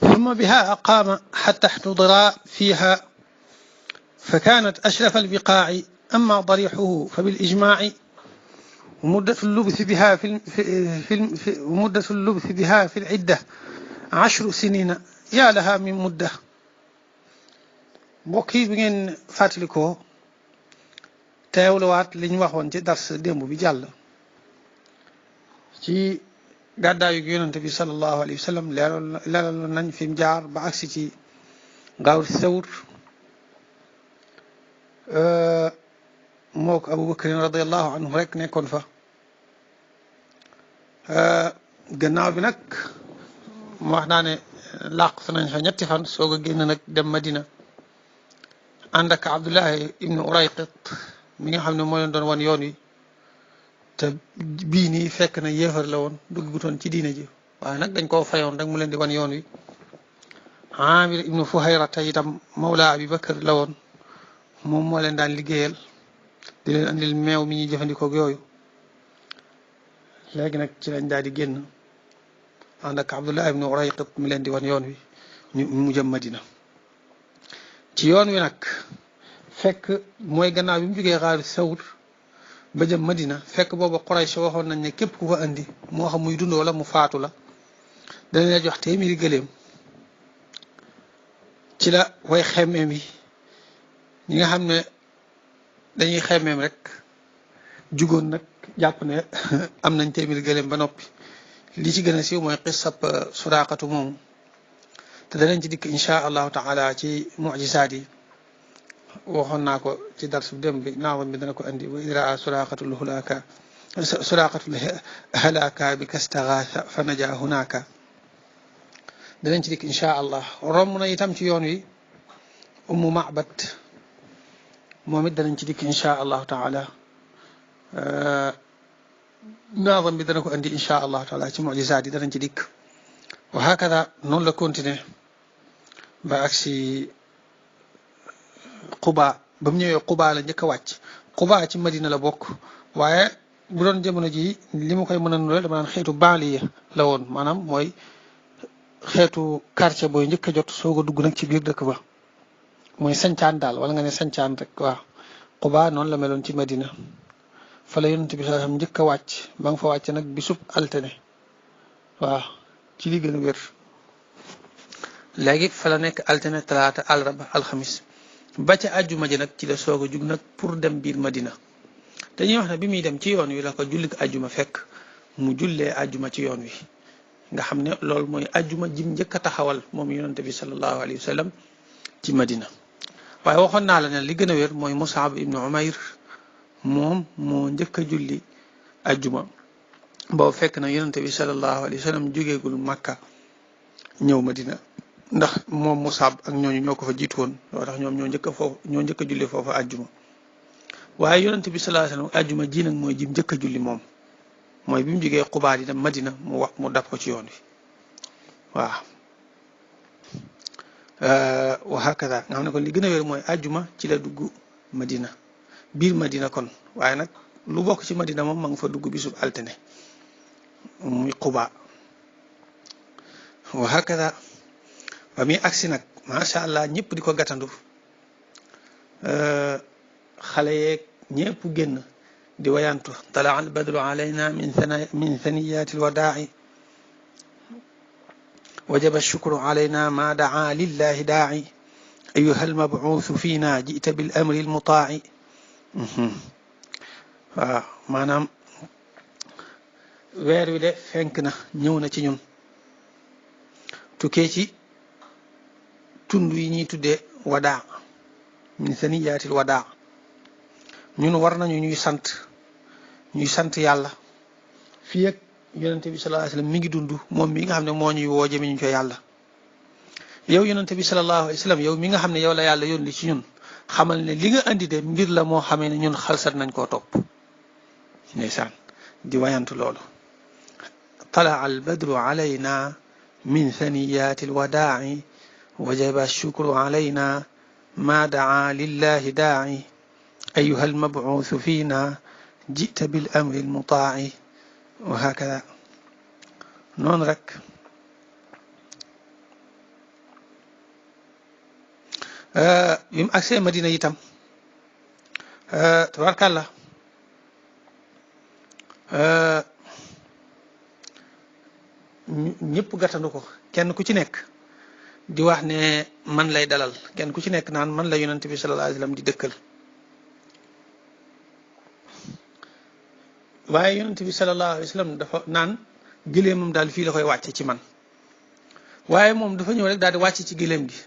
ثم بها أقام حتى احتضر فيها فكانت أشرف البقاع. أما ضريحه فبالإجماع ومدة اللبث بها في العدة 10 سنين يا لها من مدة. mbokk yi bi ngeen fàttalikoo teewluwaat li ñu waxoon ci dars démb bi jàll ci gàddaayu yonent bi sallallahu alayhi wa sallam leeral nañ fi mu jaar ba agsi ci Gaaru Sawr mook Abu Bakrin radiyallahu anhu rek nekkoon fa. gannaaw bi nag mu wax naa ne làq fa nañ fa ñetti fan soog a génn nag dem Madina ànd ak Abdullahi ibnu Urayqit mi nga xam ne moo leen doon wan yoon wi te bii nii fekk na yéefar la woon duggutoon ci diine ji waaye nag dañ koo fayoon rek mu leen di wan yoon wi. Amir ibnu Fuhayra te itam mawla Abi Bakar la woon moom moo leen daan liggéeyal di leen andil meew mi ñuy jëfandikoo ak yooyu. léegi nag ci lañ daal di génn ànd ak Abdullah ibnu Urayqit mi leen di wan yoon wi mu jëm Madina. ci yoon wi nag fekk mooy gannaaw bi mu jógee Gaaru Sawr ba jëm Madina fekk boobu Quraysh waxoon nañ ne képp ku ko andi moo xam muy dund wala mu faatu la dana la jox téeméeri gëléem. ci la way xemmeem yi ñi nga xam ne dañuy xemmeem rek jugoon nag jàpp ne am nañ téeméeri gëléem ba noppi. li ci gën a siiw mooy qissab Suraaqatu moomu te danañ ci dikk insha allahu taala ci mujisaat yi waxoon naa ko ci darsu dem bi naawam bi dana ko andi wa idraa Suraaqatul halaka bi kastaxaasa fa naja hunaka danañ ci dikk insha allah. romb na itam ci yoon wi Ummu Ma'bad moom it danañ ci dikk insha allahu taala. naawam bi dana ko andi insha allahu taala ci mujisaat yi danañ ci dikk. wa hakada noonu la continuer ba agsi Quba. ba mu ñëwee Quba la njëkk a wàcc. Quba ci Madina la bokk waaye bu doon jamono ji li ma koy mën a nuree dama naan xeetu banlieue la woon maanaam mooy xeetu quartier booy njëkk a jot soog a dugg nag ci biir dëkk ba mooy sancaan daal wala nga ne sancaan rek waaw. Quba noonu la meloon ci Madina fa la yonent bi sallallahu alayhi wasallam njëkk a wàcc ba nga fa wàcc nag bisub altine waaw ci li gën a wér. léegi fa la nekk altine talaata àllarba alxamis ba ca àjjuma ji nag ci la soog a jug nag pour dem biir Madina. dañuy wax ne bi muy dem ci yoon wi la ko jullik àjjuma fekk mu jullee àjjuma ci yoon wi nga xam ne loolu mooy àjjuma jim njëkk a taxawal moom yonent bi sallallahu alayhi wa sallam ci Madina. waaye waxoon naa la ne li gën a wér mooy Mus'ab ibnu Umayr moom moo njëkk a julli àjjuma boobu fekk na yonent bi sallallahu alayhi wa sallam jógeegul Makka ñëw Madina ndax moom Mus'ab ak ñooñu ñoo ko fa jiitu woon loo tax ñoom ñoo njëkk a julli foofu àjjuma. waaye yonent bi sallallahu alayhi wa sallam àjjuma ji nag mooy jim njëkk a julli moom mooy bi mu jógee Quba di dem Madina mu dab ko ci yoon wi waaw. wa hakada nga xam ne kon li gën a wér mooy àjjuma ci la dugg Madina biir Madina kon waaye nag lu bokk ci Madina moom ma nga fa dugg bisub altine muy Quba. wa hakada ba muy agsi nag macha allah ñëpp di ko gàttandu xale yeeg ñëpp génn di wayantu talaa al badru alayna min thaniyati alwadaa'i wajaba shukru alayna ma daa lillahi daa'i ayuha almab'uusu fiina ji'ta bil amri almutaa'i. waaw maanaam weer wi de fenk na ñëw na ci ñun tukkee ci tund yi ñuy tuddee wadaa min saniyaatil wadaa ñun war nañu ñuy sant yàlla fii ak yonente bi sallallahu alayhi wasallam mi ngi dund moom mi nga xam ne moo ñuy woo jëme ñu ko yàlla. yow yonente bi sallallahu alayhi wasallam yow mi nga xam ne yow la yàlla yónni ci ñun xamal ne li nga andi de mbir la moo xamee ne ñun xalsat nañ koo topp. ndeysaan di wayantu loolu talaa al badru alayna min thaniyati alwadaa'i wajaba shukru alayna ma daa lillahi daa'i ayuha almab'uusu fiina ji'ta bil amri almutaa'i wa hakada noonu rek bi mu agsee Madina itam tabarkàlla ñëpp gàttandu ko kenn ku ci nekk di wax ne man lay dalal kenn ku ci nekk naan man la yonent bi sallallahu alayhi wasallam di dëkkal waaye yonent bi sallallahu alayhi wasallam dafa naan gileemam daal fii la koy wàcce ci man waaye moom dafa ñëw rek daal di wàcc ci gileem gi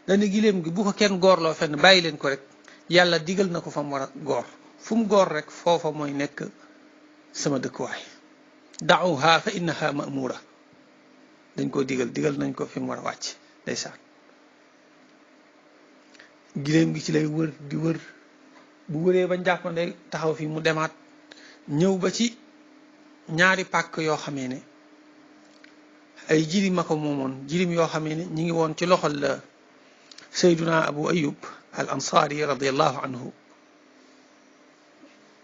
dañ ne gileem gi bu ko kenn goorloo fenn bàyyi leen ko rek yàlla digal na ko fa mu war a goor fu mu goor rek foofa mooy nekk sama dëkkuwaay da'uha fa innaha ma'mura dañ koo digal nañ ko fi mu war a wàcc ndeysaan gileem gi ci lay wër di wër bu wëree ba njàppande taxaw fi mu demaat ñëw ba ci ñaari pàkk yoo xamee ne ay jirim a ko moomoon jirim yoo xamee ne ñi ngi woon ci loxol la sayduna abu ayub al ansari radiallahu anhu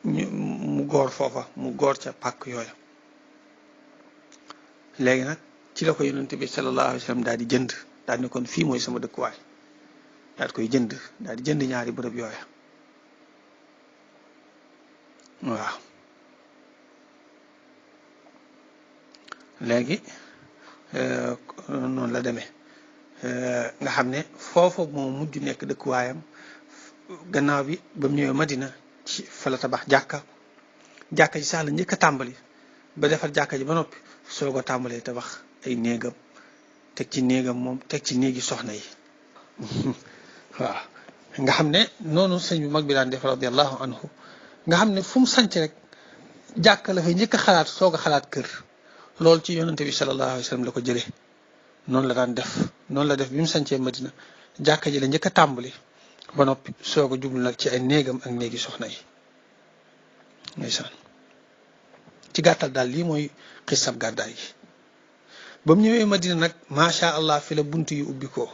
mu góor foofa mu góor ca pàkk yooya léegi nag ci la ko yonent bi sallallahu alayhi wa sallam daal di jënd daal ne kon fii mooy sama dëkkuwaay daal di koy jënd daal di jënd ñaari bërëb yooya waaw léegi noonu la demee nga xam ne foofa moo mujj nekk dëkkuwaayam gannaaw bi ba mu ñëwee Madina ci fa la tabax jàkka ji sax la njëkk a tàmbali ba defar jàkka ji ba noppi soo ko tàmbalee tabax ay néegam teg ci néegam moom teg ci néegi soxna yi waaw nga xam ne noonu sëñ bu mag bi daan def radiallahu anhu nga xam ne fu mu sanc rek jàkka la fay njëkk a xalaat soog a xalaat kër loolu ci yonante bi sallallahu alayhi wa sallam la ko jëlee noonu la daan def noonu la def bi mu sancee Madina jàkka ji la njëkk a tàmbali ba noppi soog a jublu nag ci ay néegam ak néegi soxna yi ndeysaan ci gàttal daal lii mooy xisab gàddaay yi ba mu ñëwee Madina nag macha allah fi la bunt yu ubbi ko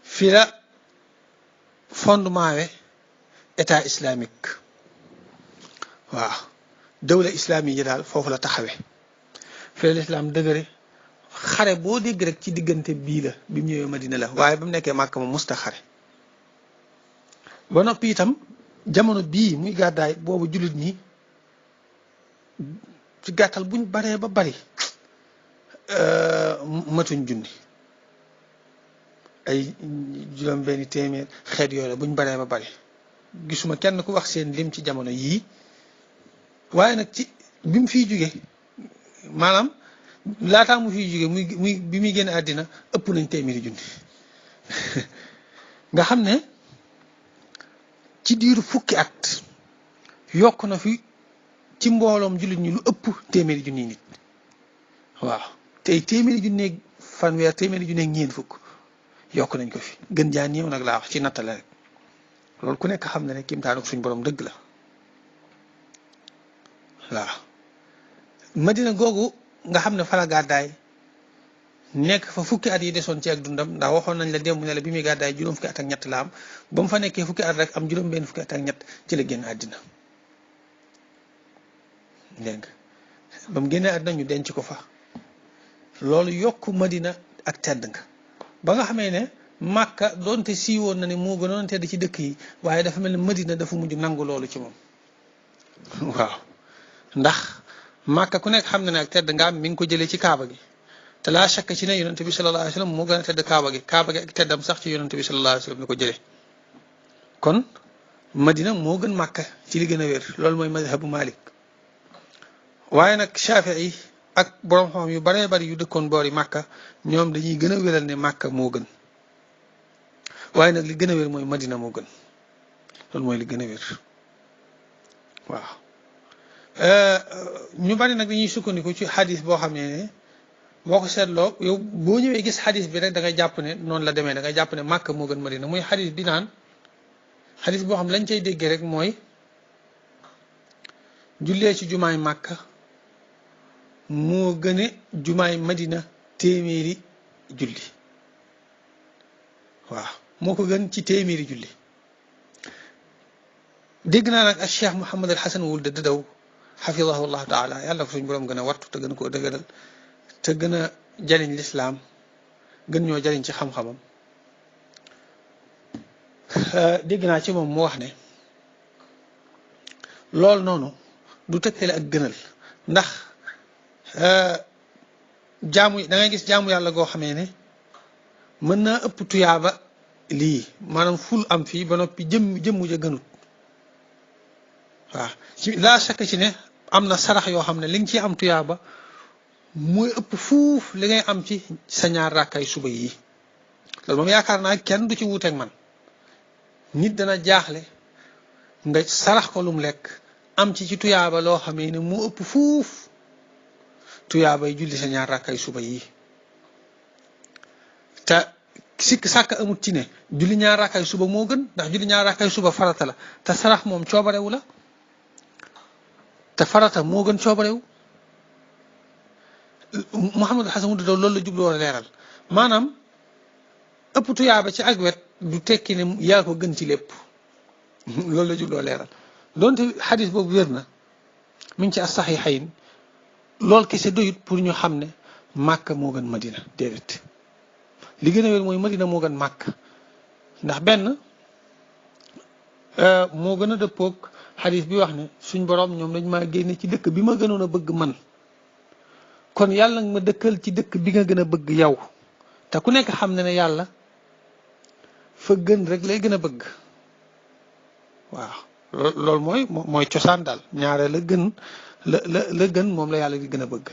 fi la fondement we état islamique waaw dawla islamique yi daal foofu la taxawee fi la lislaam dëgëre xare boo dégg rek ci diggante bii la bi mu ñëwee Madina la waaye ba mu nekkee Màkka moom musta xare ba noppi itam jamono bii muy gàddaay boobu jullit ñi ci gàttal buñ baree ba bari matuñ junni ay juróom benni téeméer xeet yooyu la buñ baree ba bari gisuma kenn ku wax seen lim ci jamono yii waaye nag ci bi mu fiy jóge maanaam laataa mu fiy jóge muy bi muy génn àddina ëpp nañ téeméeri junni nga xam ne ci diiru fukki at yokk na fi ci mbooloom jullit ñi lu ëpp téeméeri junni nit waaw tey téeméeri junneeg fanweer téeméeri junneeg ñeent fukk yokk nañ ko fi gën jaa néew nag laa wax ci nattale rek loolu ku nekk xam ne ne kimtaanu suñ borom dëgg la waaw Madina googu nga xam ne fa la gàddaay nekk fa fukki at yi desoon ci ak dundam ndax waxoon nañ la démb ne la bi muy gàddaay juróom fukki at ak ñett la am ba mu fa nekkee fukki at rek am juróom benn fukki at ak ñett ci la génn àddina dégg nga ba mu génnee àddina ñu denc ko fa loolu yokk Madina ak tedd nga ba nga xamee ne Màkka doonte siiwoon na ne moo gënoon tedd ci dëkk yi waaye dafa mel ne Madina dafa mujj nangu loolu ci moom waaw ndax Màkka ku nekk xam na ne ak tedd nga am mi ngi ko jëlee ci Kaaba gi te laa shakk ci ne yonente bi sallallahu alayhi wa sallam moo gën a tedd Kaaba gi ak teddam sax ci yonente bi sallallahu alayhi wa sallam la ko jëlee kon Madina moo gën Màkka ci li gën a wér loolu mooy mazhabu Malik waaye nag Shafii ak borom xam yu baree bari yu dëkkoon boori Màkka ñoom dañuy gën a wéral ne Màkka moo gën waaye nag li gën a wér mooy Madina moo gën loolu mooy li gën a wér waaw ñu bari nag dañuy sukkandiku ci xadis boo xam ne boo ko seetloo yow boo ñëwee gis xadis bi rek da ngay jàpp ne noonu la demee da ngay jàpp ne Màkka moo gën Madina muy xadis bi naan xadis boo xam lañ cay déggee rek mooy jullee ci jumaay Màkka moo gën a jumaay Madina téeméeri julli waaw moo ko gën ci téeméeri julli dégg naa nag ak Cheikh Mouhamad al Hasan Wuld Dadaw xafidahu llahu taala yàlla ko suñ borom gën a wattu te gën koo dëgëral te gën a jariñ lislaam gën ñoo jariñ ci xam-xamam dégg naa ci moom mu wax ne loolu noonu du tegtale ak gënal ndax jaamu da ngay gis jaamu yàlla goo xamee ne mën naa ëpp tuyaaba lii maanaam ful am fii ba noppi jëmmu ja gënut waaw ci laa sakk ci ne am na sarax yoo xam ne li nga ciy am tuyaaba mooy ëpp fuuf li ngay am ci sa ñaar rakkay suba yi loolu moom yaakaar naa kenn du ci wuuteeg man nit dana jaaxle nga sarax ko lum lekk am ci tuyaaba loo xamee ne moo ëpp fuuf tuyaabay julli sa ñaar rakkay suba yi te sikk sàkk amut ci ne julli ñaar rakkay suba moo gën ndax julli ñaar rakkay suba farata la te sarax moom coobarewu la te farata moo gën coobarewu Mouhamadou Hassan Wade loolu la jubloo leeral maanaam ëpp tuyaaba ci ak wet du tekki ne yaa ko gën ci lépp loolu la jubloo leeral donte xadis boobu wér na mi ngi ci as-saxiixayn loolu kese doyut pour ñu xam ne Màkka moo gën Madina déedéet li gën a wér mooy Madina moo gën Màkka ndax benn moo gën a dëppoog xadis bi wax ne suñ borom ñoom dañ maa génne ci dëkk bi ma gënoon a bëgg man kon yàlla nga ma dëkkal ci dëkk bi nga gën a bëgg yow te ku nekk xam ne ne yàlla fa gën rek lay gën a bëgg waaw loolu mooy cosaan daal ñaare la gën la gën moom la yàlla di gën a bëgg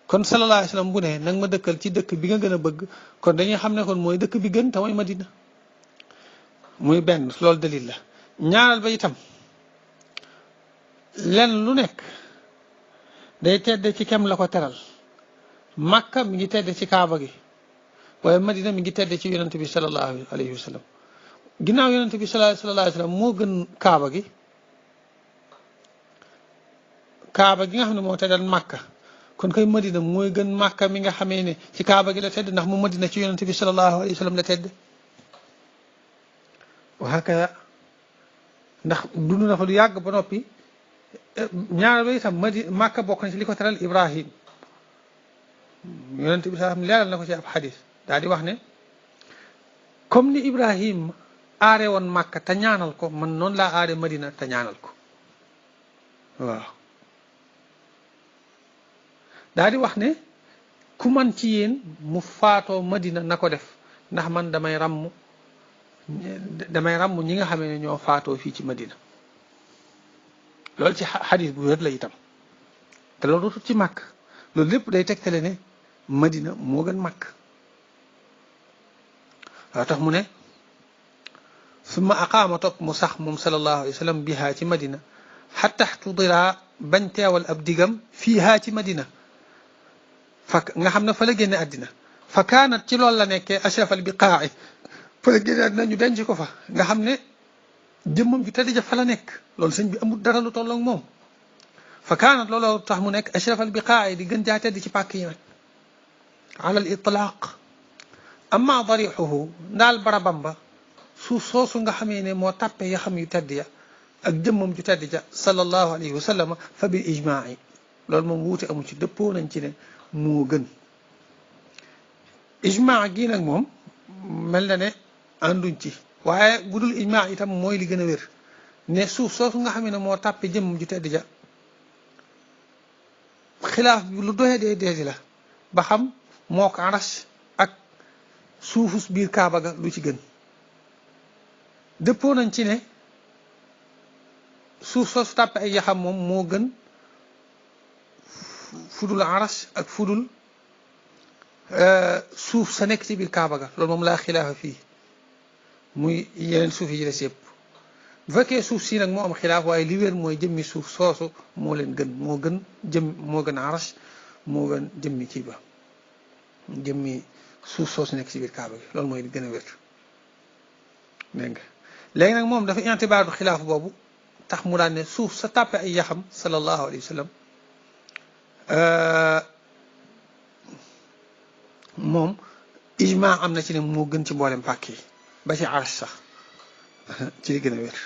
kon sallallahu alayhi wa sallam bu ne nag ma dëkkal ci dëkk bi nga gën a bëgg kon dañuy xam ne kon mooy dëkk bi gën te mooy Madina muy benn loolu dalil la ñaaral ba itam lenn lu nekk day tedd ci kem la ko teral Makka mi ngi tedd ci Kaaba gi waaye Madina mi ngi tedd ci yonent bi sallallahu alayhi wa sallam ginnaaw yonent bi sallallahu alayhi wa sallam moo gën Kaaba gi nga xam ne moo teddal Makka kon kay Madina mooy gën Makka mi nga xamee ne ci Kaaba gi la tedd ndax mu Madina ci yonent bi sallallahu alayhi wa sallam la tedd wa hakaza ndax dund na fa lu yàgg ba noppi ñaar ba itam Makka bokk na ci li ko teral Ibrahim yonent bi sax leeral na ko ci ab xadis daal di wax ne comme ni Ibrahim aare woon Makka te ñaanal ko man noonu laa aare Madina te ñaanal ko waaw daal di wax ne ku man ci yéen mu faatoo Madina na ko def ndax man damay ràmm ñi nga xamee ne ñoo faatoo fii ci Madina loolu ci xadis bu wér la itam te loolu dootul ci Makka loolu lépp day tegtale ne Madina moo gën Makka waaw tax mu ne summa aqaama topp mu sax moom sallallahu alayhi wa sallam bihaa ci Madina xatta xtudira bañ teewal ab digam fiihaa ci Madina fa nga xam ne fa la génne àddina fa kaanat ci loolu la nekkee ashrafal biqaa'i fa la génne àddina ñu denc ko fa nga xam ne jëmmam ju tedd ja fa la nekk loolu sëñ bi amul dara lu tolloog moom fa kaanat looloo tax mu nekk ashrafal biqaa'i di gën jaa tedd ci pàkk yi nag ala al itlaaq amma darixuhu ndaal barabam ba suuf soosu nga xamee ne moo tàppe ya xam yu tedd ya ak jëmmam ju tedd ja sallallahu alayhi wa sallam fa bil ijmaa'i loolu moom wuute amu ci dëppoo nañ ci ne moo gën ijmaa gi nag moom mel na ne ànduñ ci waaye bu dul ijmaa itam mooy li gën a wér ne suuf soosu nga xam ne moo tàppe jëmmam ju tedd ja xilaaf bi lu doyee dee la ba xam moo ko aras ak suufus biir Kaaba ga lu ci gën dëppoo nañ ci ne suuf soosu tàppe ay yaxam moom moo gën fudul aras ak fudul suuf sa nekk ci biir Kaaba ga loolu moom laa xilaafa fii muy yeneen suuf yi des yëpp bu fekkee suuf si nag moo am xilaaf waaye li wér mooy jëmmi suuf soosu moo leen gën moo gën aras moo gën jëmmi kii ba jëmmi suuf soosu nekk ci biir Kaaba gi loolu mooy li gën a wér dégg nga léegi nag moom dafa intibaatu xilaaf boobu tax mu daan ne suuf sa tàppe ay yaxam sallallahu alayhi wa sallam moom ijmaa am na ci ne moo gën ci mboolem pàkk yi ba ci arsh sax ci li gën a wér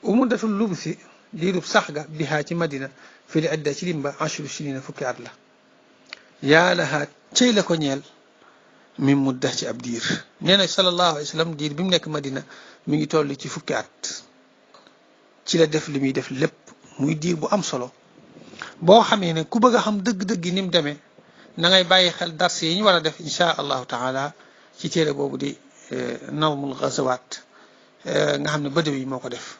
umuddatul lubsi diirub sax ga bihaa ci Madina fi li adda ci limba ashru sinina fukki at la yaa lahaa cëy la ko ñeel min mudda ci ab diir nee na sallallahu alayhi wa sallam diir bi mu nekk Madina mi ngi toll ci fukki at ci la def li muy def lépp muy diir bu am solo boo xamee ne ku bëgg a xam dëgg-dëgg ni mu demee na ngay bàyyi xel dars yi ñu war a def insha allahu taala ci téere boobu di nawmul gazawaat nga xam ne Badawi moo ko def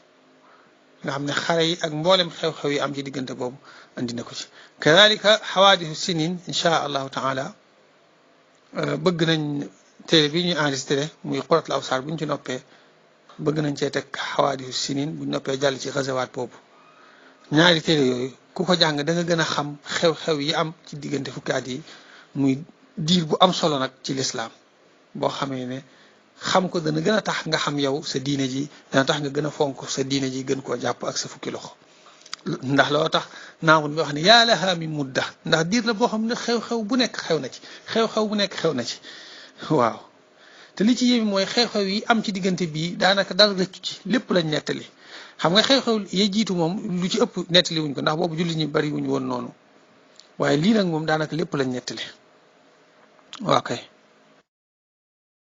nga xam ne xare yi ak mboolem xew-xew yi am ci diggante boobu andi na ko ci kadalika xawaadisu sinin insha allahu taala bëgg nañ téere bi ñuy enregistré muy Quratul Awsaar bu ñu ci noppee bëgg nañ cee teg xawaadisu sinin bu ñu noppee jàll ci gazawaat boobu ñaari téere yooyu ku ko jàng da nga gën a xam xew-xew yi am ci diggante fukki at yi muy diir bu am solo nag ci lislaam boo xamee ne xam ko dana gën a tax nga xam yow sa diine ji dana tax nga gën a fonk sa diine ji gën koo jàpp ak sa fukki loxo ndax loo tax naawun bi wax ne yaa lahaa min mudda ndax diir la boo xam ne xew-xew bu nekk xew na ci xew-xew bu nekk xew na ci waaw te li ci yéemi mooy xew-xew yi am ci diggante bii daanaka dara rëccu ci lépp lañ nettali xam nga xew-xew yi jiitu moom lu ci ëpp nettali wuñ ko ndax boobu jullit ñi bari wuñ woon noonu waaye lii nag moom daanaka lépp lañ nettali waaw kay